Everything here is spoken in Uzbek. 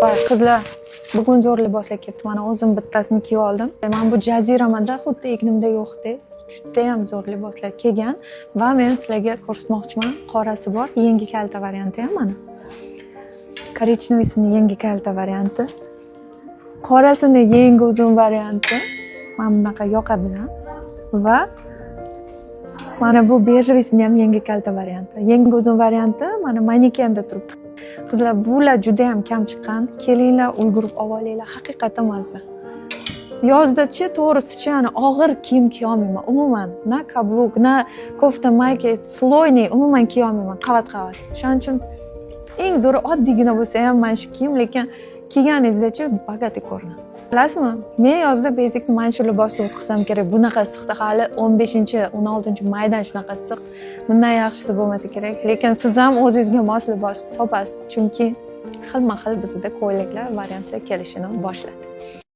Voy, qizlar, bugun zo'r liboslar kelibdi. Mana, o'zim bittasini kiyib oldim. Mana bu jaziramada xuddi egnimda yo'qdek. Judayam zo'r liboslar kelgan va men sizlarga ko'rsatmoqchiman. Qorasi bor, yengi kalta varianti ham mana. Коричневый sini yengi kalta varianti. Qorasini yengi uzun varianti. Mana bunaqa yoqa bilan va mana bu бежевый sini ham yengi kalta varianti. Yengi uzun varianti mana manekenda turibdi. Qizlar, bular juda ham kam chiqqan. Kelinglar, ulgurib olinglar, haqiqatdan mazza. Yozdachi, to'g'risichi, ani og'ir kiyim kiyolmayman umuman. На каблук, на kofta, mayka, слойный umuman kiyolmayman, qavat qavat. Shuning uchun eng zo'ri oddiygina bo'lsa ham mana shu kiyim, lekin kiyganingizdachi богатый ko'rinadi. Bilasizmi, men yozda basically mana shu libosda o'tkazsam kerak. Bunaqa issiqda hali 15, 16 maydan shunaqa issiq. Bundan yaxshisi bo'lmasa kerak. Lekin siz ham o'zingizga mos libos topasiz, chunki xilma xil bizda ko'ylaklar, variantlar kelishini boshladi.